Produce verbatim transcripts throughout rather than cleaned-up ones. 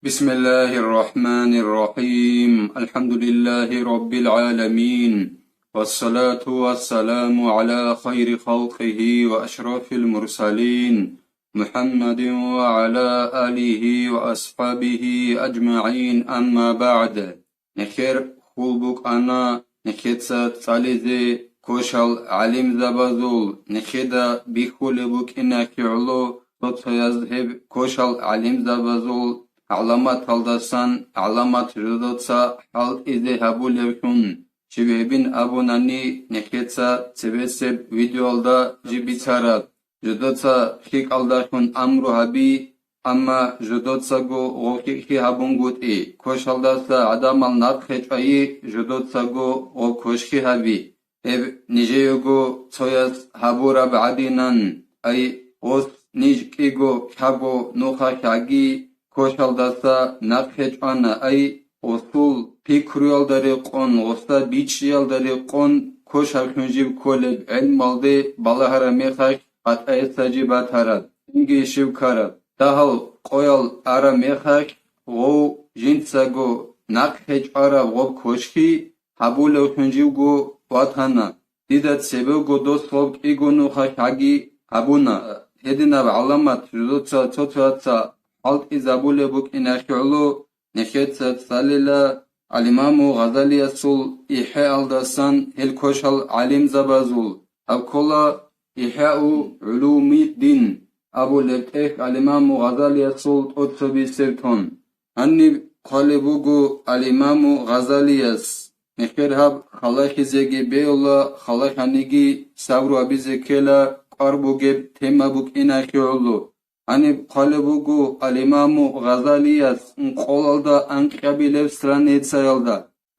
بسم الله الرحمن الرحيم. الحمد لله رب العالمين. والصلاة والسلام على خير خلقه وأشرف المرسلين محمد وعلى آله وأصحابه أجمعين. أما بعد. Нехер хьул букӀана нехеца цӀализе кошал гӀалимзабазул, нехеда бихьулеб букӀинахъе гӀоло, цо-цояз гьеб кошал гӀалимзабазул гӀаламаталдасан гӀаламат жодоца хӀалтӀизе гьабулевлъун. Щиб гьебин абунани, нехеца цебесеб видеоялда жиб бицараб. Жодоца хьикъалдалъун амру гьаби, амма жодоцаго гъов хьикълъи гьабунгутӀи, кошалдаса гӀадамал нахъе чӀвайи, жодоцаго гъов кошхъи гьаби. Гьеб нижеего цояс гьабураб гӀадинан, ай, гъос ниж кӀиго-кьаго нухалъ гӀаги, кошалдаса нахъе чӀвана, ай, гъосул пикруялда рекъон, гъосда бичӀчӀиялда рекъон кошалъун жиб кколеб гӀелмалде балагьараб мехалъ батӀайса жиб батараб, цинги щиб ккараб. Дагьал къоял араб мехалъ гъов жинцаго нахъе чӀвараб гъоб кошхъи гьабулевлъун живго ватана. Дида цебего дос гъоб кӀиго нухалъ гӀаги гьабуна. Гьединаб гӀаламат жодоца цо-цояца хӀалтӀизабулеб букӀинахъе гӀоло, нехеца цӀалила гӀалимаму Гъазалиясул ИхӀяалдасан гьел кошал гӀалимзабазул, гьаб ккола ИхӀяу гӀулумиддин абулеб тӀехь гӀалимаму Гъазалиясул тӀоцебесеб тон. Гьаниб хъвалеб буго гӀалимаму Гъазалияс, нехер гьаб халахизеги бегьула, халаханиги сабру гьабизе ккела кӀвар бугеб тема букӀинахъе гӀоло. Гьаниб хъвалеб буго гӀалимаму Гъазалияс ункъолалда анкьабилеб страницаялда: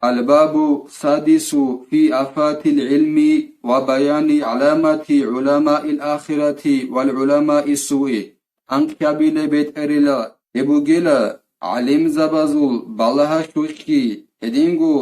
«Албабу садису фи афатил гӀилми ва баяни гӀаламати гӀуламаил ахирати вал гӀуламаи суи». Анкьабилеб бетӀерила гьеб бугела гӀалимзабазул балагьалъулъги, гьединго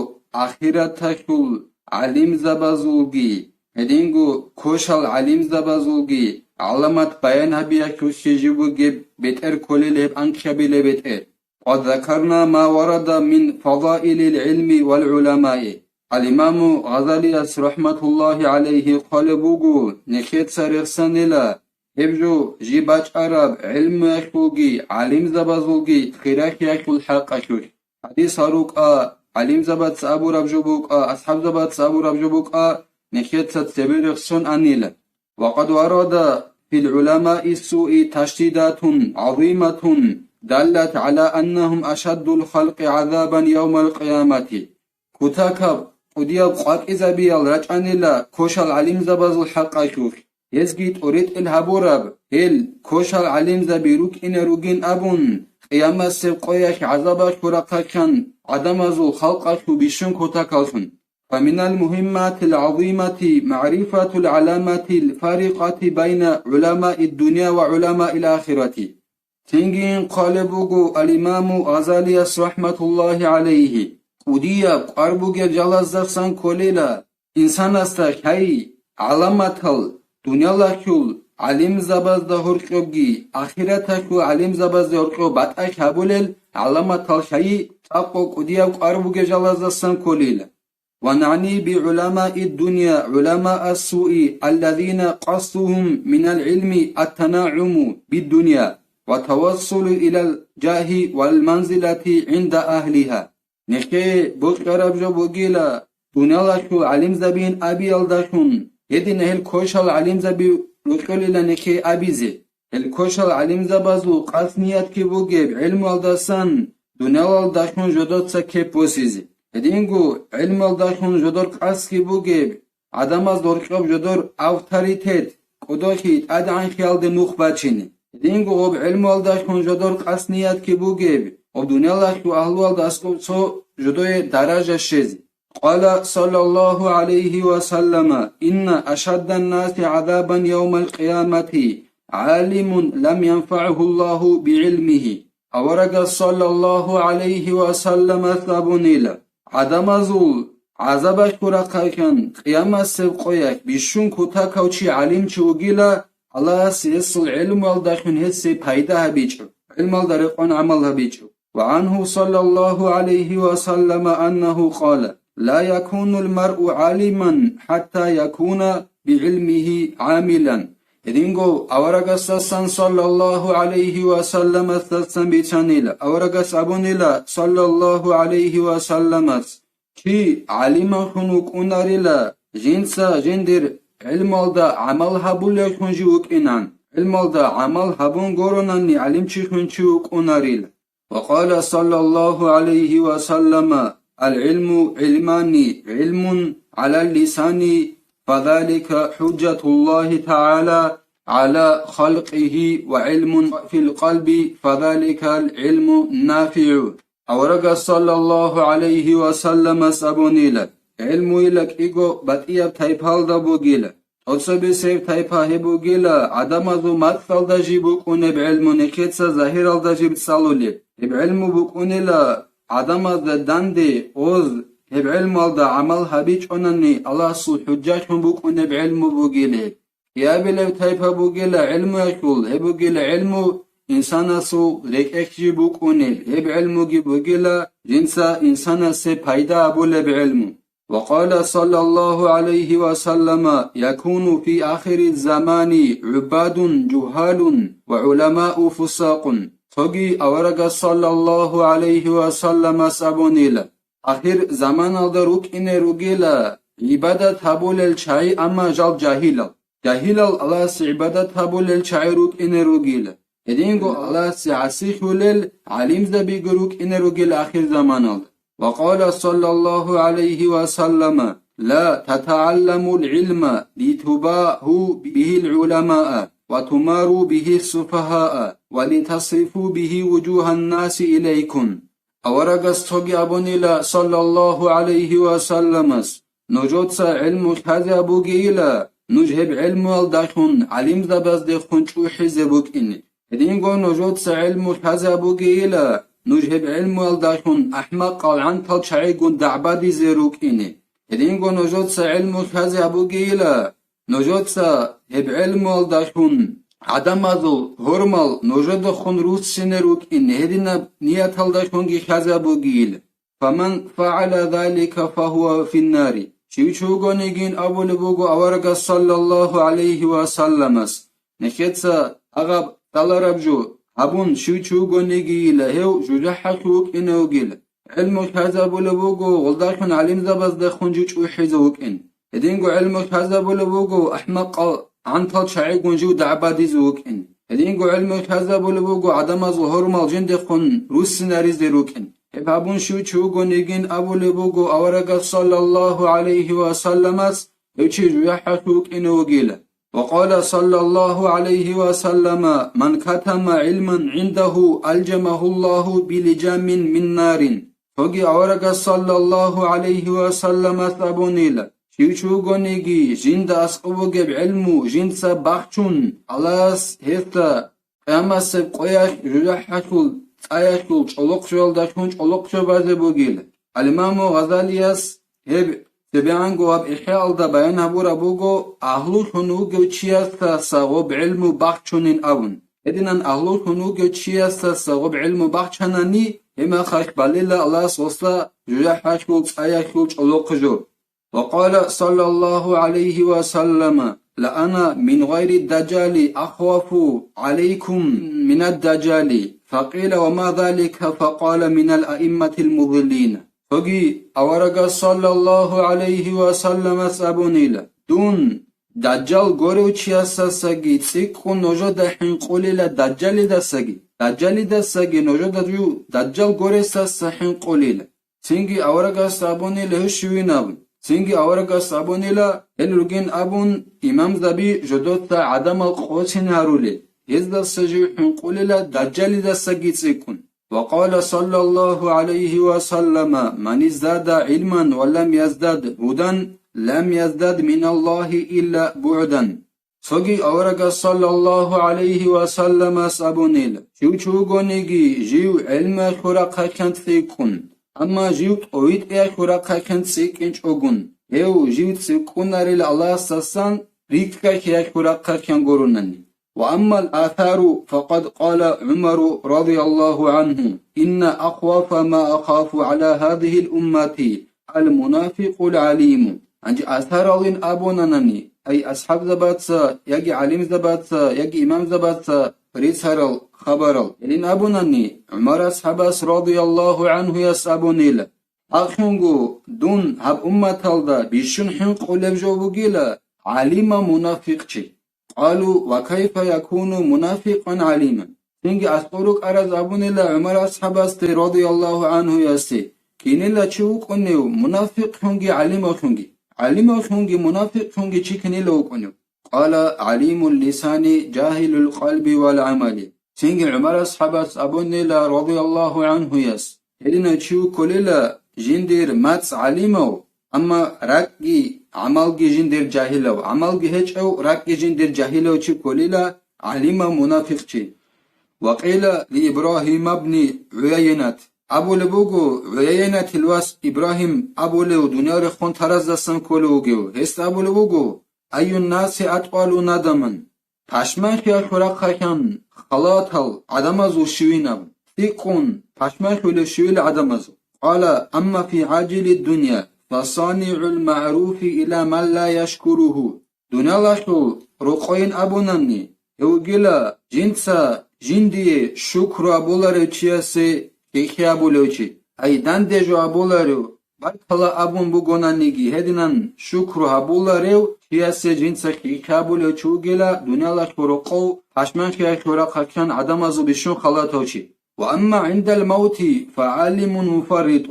ахираталъул гӀалимзабазулги, гьединго кошал гӀалимзабазулги гӀаламат баян гьабиялъулъги жиб бугеб бетӀер кколел гьеб анкьабилеб бетӀер. «Къад закарна ма варада мин фадаилил гӀилми вал гӀуламаи». Ал-Имаму Гъазалияс рахматуллагьи гӀалайгьи хъвалеб буго, нехеца рехсанила гьеб жо жиб бачӀараб гӀилмуялъулги гӀалимзабазулги хирахиялъул хӀакъалъулъ. Хадис гьарукӀа, гӀалимзабаца абураб жо букӀа, асхӀабзабаца абураб жо букӀа, нехеца цебе рехсон анила. Ва къад варада фил гӀуламаи суи ташдидатун гӀазиматун даллат гӀала аннагьум ашаддул халкъи гӀазабан явмал къиямати. Кутакаб кӀудияб къвакӀизабиял рачӀанила кошал гӀалимзабазул хӀакъалъулъ. Гьезги тӀоритӀел гьабураб, гьел кошал гӀалимзаби рукӀине ругин абун, къиямасеб къоялъ гӀазабалъул рахъалъан гӀадамазул халкъалъул бищун кутакаллъун. Фаминал мугьимматил гӀазимати магӀрифатул гӀаламатил фарикъати байна гӀуламаид дунья ва гӀуламаил ахирати. Цинги хъвалеб буго ал-Имаму Гъазалияс рахматуллагьи гӀалайгьи, кӀудияб кӀвар бугел жалаздасан кколела, инсанасда лъай гӀаламатал, дунялалъул гӀалимзабазда гьоркьобги, ахираталъул гӀалимзабазда гьоркьоб батӀалъ гьабулел гӀаламатал лъай цӀакъго кӀудияб кӀвар бугел жалаздасан кколела. Ва нагӀни би гӀуламаи дунья гӀуламаа суи, аллазина къасдугьум минал гӀилми ат-танагӀуму бид-дунья ва тавассулу илал жагьи вал манзилати гӀинда агьлиха. Нехее бокьараб жо бугила, дунялалъул гӀалимзабиин абиялдалъун, гьедин гьел кошал гӀалимзаби рокьолила нехее абизе. Гьел кошал гӀалимзабазул къасд ниятги бугеб гӀилмуялдасан дунялалдалъун жодоца кеп босизе. Гьединго гӀилмуялдалъун жодор къасдги бугеб гӀадамаз гьоркьоб жодор авторитет, кӀодолъи, тӀадегӀанлъиялде нух бачине. Гьединго гъоб гӀилмуялдалъун жодор къасд ниятги бугеб, гъоб дунялалъул агьлуялда аскӀоб цо жодое даража щезе. Къала саллаллагьу гӀалайгьи ва саллама: «Инна ашаддан наси гӀазабан явмал къиямати гӀалимун лам янфагӀугьуллагьу бигӀилмигьи». Аварагас саллаллагьу гӀалайгьи ва салламас абунила: «ГӀадамазул гӀазабалъул рахъалъан къиямасеб къоялъ бищун кутакав чи гӀалимчи вугила, Аллагьас гьесул гӀилмуялдалъун гьесие пайда гьабичӀев, гӀилмуялда рекъон гӀамал гьабичӀев». وعنه صلى الله عليه وسلم أنه قال: لا يكون المرء عالما حتى يكون بعلمه عاملا. Гьединго аварагасдасан саллаллаху гӀалайхи ва салламасдасан бицанила, аварагас абунила саллаллаху гӀалайхи ва салламас: чи гӀалималлъун вукӀунарила, жинца жиндир гӀилмалда гӀамал гьабулевлъун жив вукӀинан, гӀилмалда гӀамал гьабун гуронани гӀалимчихъун чи вукӀунарила. وقال صلى الله عليه وسلم: العلم علمان، علم على اللسان فذلك حجة الله تعالى على خلقه، وعلم في القلب فذلك العلم النافع. Аварагас саллаллаху гӀалайхи ва салламас абунила: гӀилмуила кӀиго батӀияб тайпалда бугила. ТӀоцебесеб тайпа гьеб бугила гӀадамазул мацӀалда жиб букӀунеб гӀилму нехеца загьиралда жиб цӀалулеб. Гьеб гӀилму букӀунила гӀадамазда данде, оз, гьеб гӀилмалда гӀамал гьабичӀонани Аллагьасул хӀужжалъун букӀунеб гӀилму бугилеб. Кьиабилеб тайпа бугила гӀилмуялъул, гьеб бугила гӀилму инсанасул рекӀелъ жиб букӀунеб, гьеб гӀилмуги бугила жинца инсанасе пайда гьабулеб гӀилму. وقال صلى الله عليه وسلم: يكون في آخر الزمان عباد جهال وعلماء فساق. Цоги аварагас саллаллаху гӀалайхи ва салламас абунила: ахир заманалда рукӀине ругила гӀибадат гьабулел чагӀи, амма жал жагьилал. Жагьилал Аллагьасе гӀибадат гьабулел чагӀи рукӀине ругила. Гьединго Аллагьасе гӀасилъулел гӀалимзабиги рукӀине ругел ахир заманалда. وقال صلى الله عليه وسلم: لا تتعلموا العلم لتباهوا به العلماء وتماروا به السفهاء ولتصرفوا به وجوه الناس إليكم. Аварагас цоги абунила, саллаллаху гӀалайхи ва салламас: нужеца гӀилму лъазе абугейила, нуж гьеб гӀилмуялдалъун гӀалимзабаздехун чӀухӀизе букӀине. Гьединго нужеца гӀилму лъазе абугейила, нуж гьеб гӀилмуялдалъун ахӀмакъал гӀантал чагӀигун дагӀбадизе рукӀине. Гьединго нужеца гӀилму лъазе абугейила, нужеца гьеб гӀелмуялдалъун гӀадамазул гьурмал нужедахун руссине рукӀин, гьединаб нияталдалъунги хьазабугийил. فمن فعل ذلك فهو في النار. Щив чи вугонигин абулеб буго аварагас саллаллаху гӀалайхи ва салламас. Нехеца агъаб далараб жо гьабун, щив чи вугонигийила гьев жужахӀалъув вукӀине вугила. ГӀелму хьазабулеб буго, гъолдалъун гӀалимзабаздехун жив чӀухӀизе вукӀин. Гьединго гӀелму хьазабулеб буго, ахӀмакъал гӀантал чагӀигун жив дагӀбадизе вукӀин. Гьединго гӀелму хьазабулеб буго, гӀадамазул гьурмал жиндехун руссинаризе рукӀин. Гьеб гьабун щив чи вугонигин абулеб буго аварагас саллаллаху гӀалайхи ва салламас, гьев чи жужахӀалъув вукӀине вугила. وقال صلى الله عليه وسلم: من كتم علما عنده ألجمه الله بلجام من نار. Цоги аварагас саллаллаху гӀалайхи ва салламас абунила: щив чи вугониги жинда аскӀоб бугеб гӀелму жинца бахчун, Аллагьас гьесда къиямасеб къоялъ жужахӀалъул цӀаялъул чӀолохъчоялдалъун чӀолохъчо базе бугила. Ал-Имаму Гъазалияс гьеб цебегӀанго гьаб ИхӀяалда баян гьабураб буго, агьлулъун вугев чиясдаса гъоб гӀелму бахчунин абун. Гьединан агьлулъун вугев чиясдаса гъоб гӀелму бахчанани, гьеб мехалъ балила Аллагьас гъосда жужахӀалъул цӀаялъул чӀолохъчо. وقال صلى الله عليه وسلم: لأنا من غير الدجال أخوف عليكم من الدجال. فقيل: وما ذلك؟ فقال: من الأئمة المضلين. Цоги аварагас саллаллаху гӀалайхи ва салламас абунила: дун Дажжал горев чиясдасаги цӀикӀкӀун нужеда хӀинкъулила Дажжалидасаги, Дажжалидасаги нужеда жив Дажжал горесдаса хӀинкъулила. Цинги аварагасда абунила гьев щивин абун. Цинги аварагасда абунила гьел ругин абун, имамзаби жодоца гӀадамал къосин гьарулел, гьездаса жив хӀинкъулила Дажжалидасаги цӀикӀкӀун. وقال صلى الله عليه وسلم: من ازداد علما ولم يزدد هدى لم يزدد من الله إلا بعدا. Цоги аварагас саллаллаху гӀалайхи ва салламас абунила: щив чи вугониги жив гӀелмуялъул рахъалъан цӀикӀкӀун, амма жив тӀовитӀиялъул рахъалъан цӀикӀкӀинчӀогун, гьев жив цӀикӀкӀунарил Аллагьасдасан рикӀкӀалъиялъул рахъалъан гуронани. وأما الآثار فقد قال عمر رضي الله عنه: إن أخوف ما أخاف على هذه الأمة المنافق العليم. Гьанже асаралин абунанани, ай асхӀабзабаца, яги гӀалимзабаца, яги имамзабаца рицарал хабарал. Гьелин абунани, ГӀумар асхӀабас радияллагьу гӀанхуяс абунила: «Ахунго дун гьаб умматалда бищун хӀинкъулеб жо бугила гӀалима мунафикъчи». قالوا: «وكيف يكون منافقا عليما؟» Цинги аскӀор рукӀараз абунила ГӀумар асхӀабасде радияллагьу гӀанхуясе: «Кинила чи вукӀунев мунафикълъунги гӀалималъунги? ГӀалималъунги мунафикълъунги чи кинила вукӀунев?» قال: «عليم اللسان جاهل القلب والعمل». Цинги ГӀумар асхӀабас абунила радияллагьу гӀанхуяс: «Гьединав чи вуккулила жиндир мацӀ гӀалимав, амма ракӀги гӀамалги жиндир жагьилав, гӀамалги гьечӀев, ракӀги жиндир жагьилав чи кколила гӀалимав мунафикъчи». وقيل لإبراهيم بن عيينة, абулеб буго, ГӀуяйнатил вас Ибрагьим абулев дуниял рехун тараздасан кколев вугев, гьесда абулеб буго: «أي الناس أطول ندما؟» Пашманлъиялъул рахъалъан халатал гӀадамазул щивин абун, цӀикӀкӀун пашманлъулев щивила гӀадамазул. قال: أما في عاجل الدنيا فصانع المعروف إلى من لا يشكره. Дуниялалъул рокъойин абунанни, гьев вугила жинца жиндие шукру абуларев чиясе хихи абулев чи, ай данде жо абуларев, баркала абун бугонаниги, гьединан шукру гьабуларев чиясе жинца хихи абулев чи вугила дуниялалъул рокъов пашманлъиялъул рахъалъан гӀадамазул бищун халатав чи. وأما عند الموت فعالم مفرط.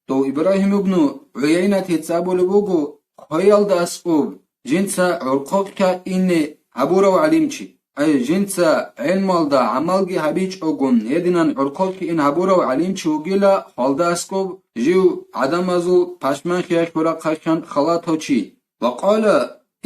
Дов Ибрагьим ибну ГӀуяйнатица абулеб буго, хвеялда аскӀоб жинца гӀурхъухъа ине гьабурав гӀалимчи, ай жинца гӀелмалда гӀамалги гьабичӀогун гьединан гӀурхъухъе ин гьабурав гӀалимчи вугила хвалда аскӀоб жив гӀадамазул пашманлъиялъул рахъалъан халатав чи. وقال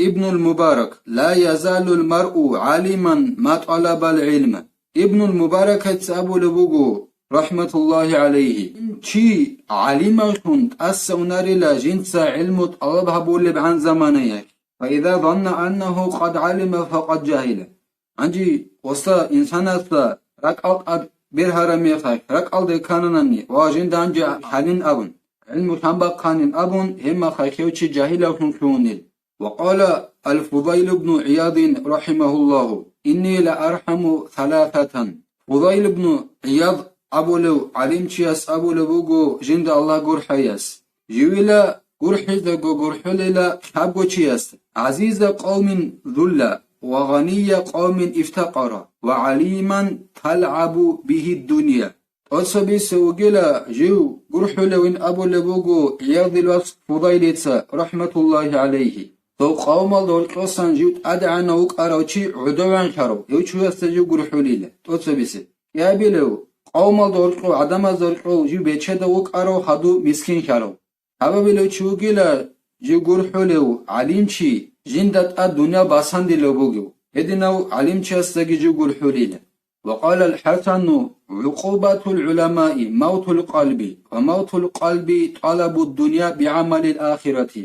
ابن المبارك: لا يزال المرء عالما ما طلب العلم. Ибнул Мубаракаца абулеб буго, рахматуллагьи гӀалайгьи: «Чи гӀалималъун тӀаса унарила жинца гӀилму тӀалаб гьабулебгӀан заманаялъ, فإذا ظن أنه قد علم فقد جهل». Гьанже, оса, инсанасда ракӀал тӀад бергьараб мехалъ, ракӀалде ккананани ва жинда гьанже гьанин абун, гӀилму лъан бахъанин абун, гьеб мехалъ гьев чи жагьилавлъун лъугьунел. وقال الفضيل بن عياض رحمه الله: إني لأرحم ثلاثة. Фудайл ибну ГӀияд абулев гӀалимчияс абулеб буго жинда Аллагь гурхӀаяс: «Живила гурхӀизего гурхӀулила лъабго чияс: гӀазиза къавмин зулла ва гъания къавмин ифтакъара ва гӀалиман талгӀабу бигьи дунья». ТӀоцебесев вугила жив гурхӀулевин абулеб буго ГӀиядил вас Фудайлица, рахматуллагьи гӀалайгьи. Дов къавмалда гьоркьосан жив тӀадегӀанав вукӀарав чи гӀодовегӀанлъарав, гьев чуясда жив гурхӀулила, тӀоцебесеб. КӀиабилев, къавмалда гьоркьов, гӀадамазда гьоркьов жив бечедав вукӀарав, хадув мискинлъарав. Гьабабилев чи вугила жив гурхӀулев гӀалимчи, жинда тӀад дуниял басандилев бугев. Гьединав гӀалимчиясдаги жив гурхӀулила. وقال الحسن: عقوبة العلماء موت القلب، وموت القلب طلب الدنيا بعمل الآخرة.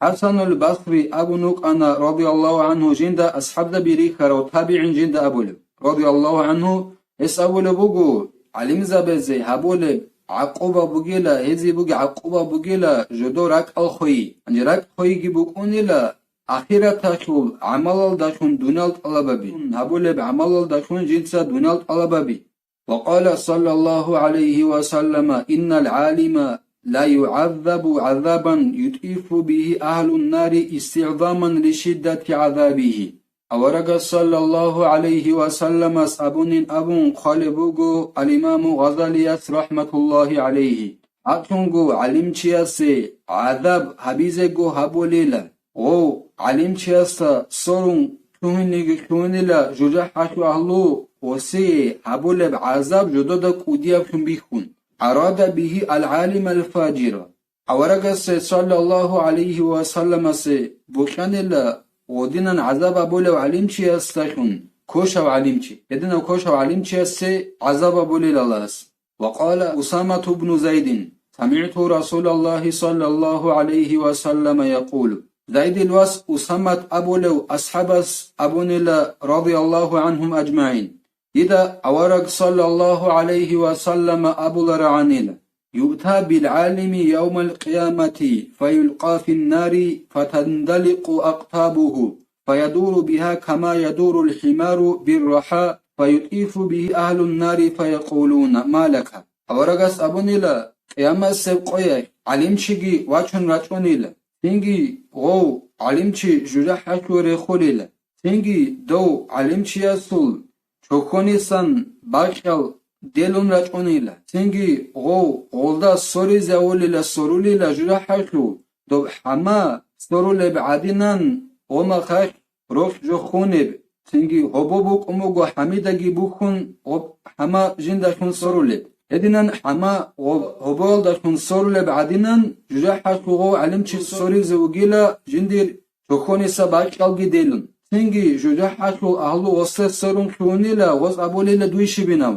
ХӀасанул Басри абун вукӀана, радияллагьу гӀанхӀу, жинда асхӀабзаби рихьарав, табигӀин жинда абулеб, радияллагьу гӀанхӀу, гьес абулеб буго, гӀалимзабазе гьабулеб гӀакъуба бугила, гьезие бугеб гӀакъуба бугила жодор ракӀал хвей. Гьанже ракӀ хвейги букӀунила ахираталъул гӀамалалдалъун дуниял тӀалабаби, гьабулеб гӀамалалдалъун жинца дуниял тӀалабаби. وقال صلى الله عليه وسلم: إن العالم ليعذب عذابا يطيف به أهل النار استعظاما لشدة عذابه. Аварагас саллаллагьу гӀалайгьи ва салламас абунин абун хъвалеб буго ал-Имаму Гъазалияс рахматуллагьи гӀалайгьи: «Гьакъунго гӀалимчиясе гӀазаб гьабизего гьабулила, гъов гӀалимчиясда сорун лъугьинеги лъугьунила жужахӀалъул агьлу, гъосие гьабулеб гӀазаб жодода кӀудияблъун бихьун». Арада бигьи ал-гӀалим ал-фажира. Аварагасда саллаллагьу гӀалайгьи ва салламасе бокьанила гъодинан гӀазаб абулев гӀалимчиясдалъун кошав гӀалимчи, гьединав кошав гӀалимчиясе гӀазаб абулел Аллагьас. وقال أسامة بن زيد: سمعت رسول الله صلى الله عليه وسلم يقول: Зайдил вас Усамат абулев асхӀабас абунила, радияллагьу гӀанхум ажмагӀин, дида авараг саллаллагьу гӀалайгьи ва саллама абуларагӀанила: «Юъта бил гӀалими явмал къиямати, фаюлкъа фин нари, фатандаликъу акътабугьу, фаядуру бигьа кама ядурул хӀимару бир рахӀа, фаютӀифу бигьи агьлун нари, фаякъулуна: Ма лака?» Аварагас абунила, къиямасеб къоялъ гӀалимчиги вачун рачӀунила, цинги гъов гӀалимчи жужахӀалъув рехулила, цинги дов гӀалимчиясул чохьонисан бакьал делун рачӀунила, цинги гъов гъолда соризавулила, сорулила жужахӀалъув, доб хӀама сорулеб гӀадинан гъомахъалъ ролъ жохунеб, цинги гьобо букӀун буго хӀамидаги бухьун гъоб хӀама жиндалъун сорулеб. Гьединан хӀама гъоб гьобоялдалъун сорулеб гӀадинан, жужахӀалъув гъов гӀалимчи соризе вугила жиндир чохьониса бакьалги делун. Цинги жужахӀалъул агьлу гъосда сорун лъугьунила, гъос абулила дуй щибинав.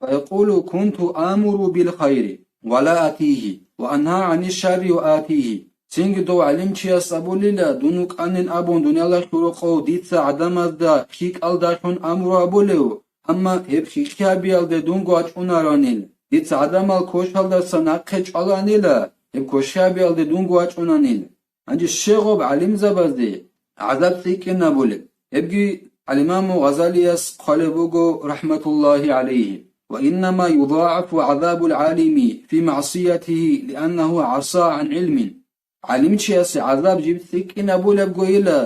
Фаякъулу: «Кунту амуру бил хайри ва ла атигьи, ва ангьа гӀани шарри ва атигьи». Цинги дов гӀалимчияс абулила, дун вукӀанин абун дуниялалъул рокъов дица гӀадамазда лъикӀалдалъун амру абулев, амма гьеб хихьабиялде дунго вачӀунаронил, дица гӀадамал кошалдаса нахъе чӀваланила, гьеб кошабиялде дунго вачӀунанил. Гьанже щегъуб гӀалимзабазде гӀазаб цӀикӀкӀинабулеб. Гьебги гӀалимаму Гъазалияс хъвалеб буго, рахӀматуллагьи гӀалайгьи: «Ва иннама юдагӀафу гӀазабул гӀалими фи магӀсиятигьи, лианнагьу гӀаса гӀан гӀилмин». ГӀалимчиясе гӀазаб жиб цӀикӀкӀинабулебгойила,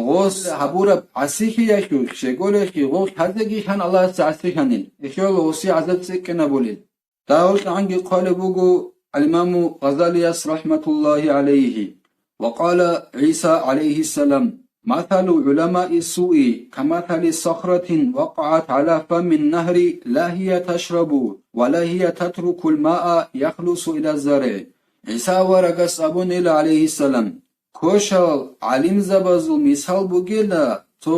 гъос гьабураб гӀасихӀиялъулъ, щеголехи гъов хӀазеги хьан Аллагьасда гӀасихьанил, эхиялъ гъосе гӀазаб цӀикӀкӀинабулел. Дагьалъ гӀанги хъвалеб буго гӀалимаму Гъазалияс, рахӀматуллагьи гӀалайгьи: «Ва къала ГӀиса гӀалайгьиссалам: Масалу гӀуламаи суи камасали сахратин вакъагӀат гӀала фамин нагьри, ла гьия ташрабу ва ла гьия татрукул маа яхлусу ила заргӀи». ГӀиса аварагас абунила, гӀалайгьиссалам: «Кошал гӀалимзабазул мисал бугила цо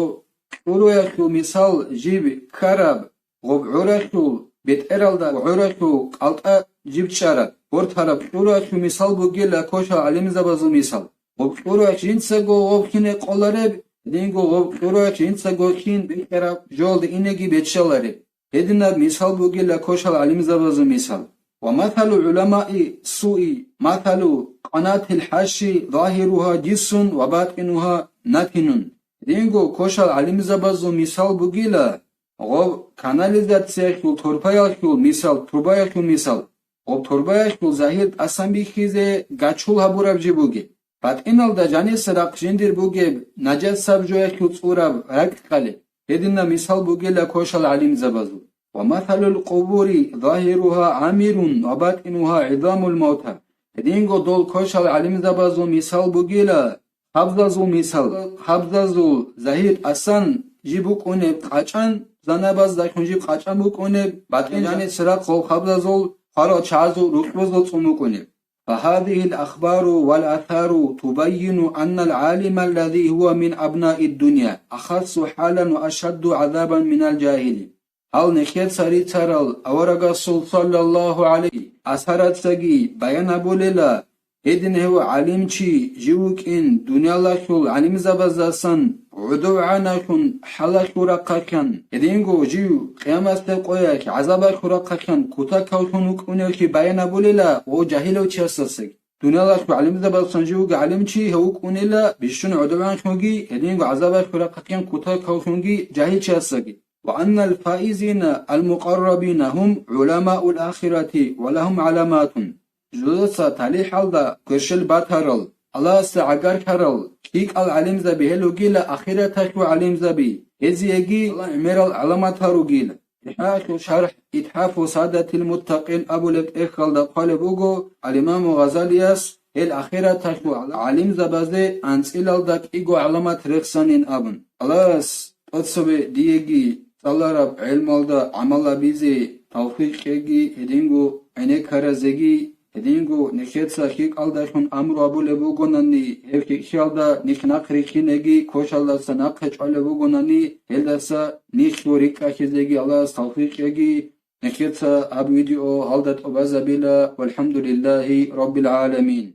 кьуруялъул мисал жиб ккараб, гъоб гӀуралъул бетӀералда гӀуралъул кӀалтӀа жиб чӀараб, гъортараб кьуруялъул мисал бугила кошал гӀалимзабазул мисал. Гъоб кьуруялъ жинцаго гъоб хине къолареб, гьединго гъоб кьуруялъ жинцаго хин бекьараб жоялда инеги беччалареб. Гьединаб мисал бугила кошал гӀалимзабазул мисал. Ва масалу гӀуламаи суи масалу къанатил хӀаши, загьиругьа жиссун ва батӀинугьа натинун». Гьединго кошал гӀалимзабазул мисал бугила, гъоб канализациялъул торпаялъул мисал, турбаялъул мисал. Гъоб турбаялъул загьир тӀасан бихьизе гачул гьабураб жи бугеб. БатӀиналда жаниса рахъ жиндир бугеб, нажасаб жоялъул цӀураб ракӀ къалеб. Гьединаб мисал бугила кошал гӀалимзабазул. «Ва масалул къубури загьиругьа гӀамирун ва батӀинугьа гӀизамул мавта». Гьединго дол кошал гӀалимзабазул мисал бугила, хабзазул мисал, хабзазул загьир тӀасан жиб букӀунеб къачӀан, занабаздалъун жиб къачӀан букӀунеб, батӀин жаниса рахъ гъол хабзазул хварал чагӀазул рукъбазул цӀун букӀунеб. Фагьадигьил ахбару вал асару тубаййину аннал гӀалима аллази гьува мин абнаид дунья ахассу хӀалан ва ашадду гӀазабан минал жагьили. Гьал нехеца рицарал аварагасул саллаллагьу гӀалайгьи асарацаги баян гьабулела, гьедин гьев гӀалимчи жив вукӀин дуниялалъул гӀалимзабаздасан гӀодов гӀанахьун хӀалалъул рахъалъан, гьединго жив къиямасеб къоялъ гӀазабалъул рахъалъан кутакаллъун вукӀуневлъи баян гьабулела ва жагьилав чиясдасаги. Дуниялалъул гӀалимзабаздасан жив вугев гӀалимчи гьев вукӀунела бищун гӀодов гӀанахьунги, гьединго гӀазабалъул рахъалъан кутакаллъунги жагьил чиясдасаги. Ва аннал фаизина ал-мукъаррабина гьум гӀуламаул ахирати ва лагьум гӀаламатун. Жудаца талихӀалда кверщел батарал, Аллагьасда гӀагарлъарал, лъикӀал гӀалимзаби гьел ругила ахираталъул гӀалимзаби, гьезиеги гӀемерал гӀаламатал ругила. ИтхӀафу шархӀ, ИтхӀафу Садатил Муттакъин абулеб тӀехьалда хъвалеб буго, ал-Имаму Гъазалияс гьел ахираталъул гӀалимзабазде анцӀилалда кӀиго гӀаламат рехсанин абун. Аллагьас тӀоцебе диеги цӀалараб гӀелмалда гӀамал гьабизе тавфикъ кьеги, гьединго гӀенеккаразеги, гьединго нехеца лъикӀалдалъун амру гьабулеб бугонани, гьеб хихьиялда нилъ нахърилълъинеги, кошалдаса нахъе чӀвалеб бугонани, гьелдаса нилъго рикӀкӀалъизеги Аллагьас тавфикъ кьеги. Нехеца гьаб видео гьалда тӀубазабила. ВалхӀамдулиллагьи раббил гӀаламин.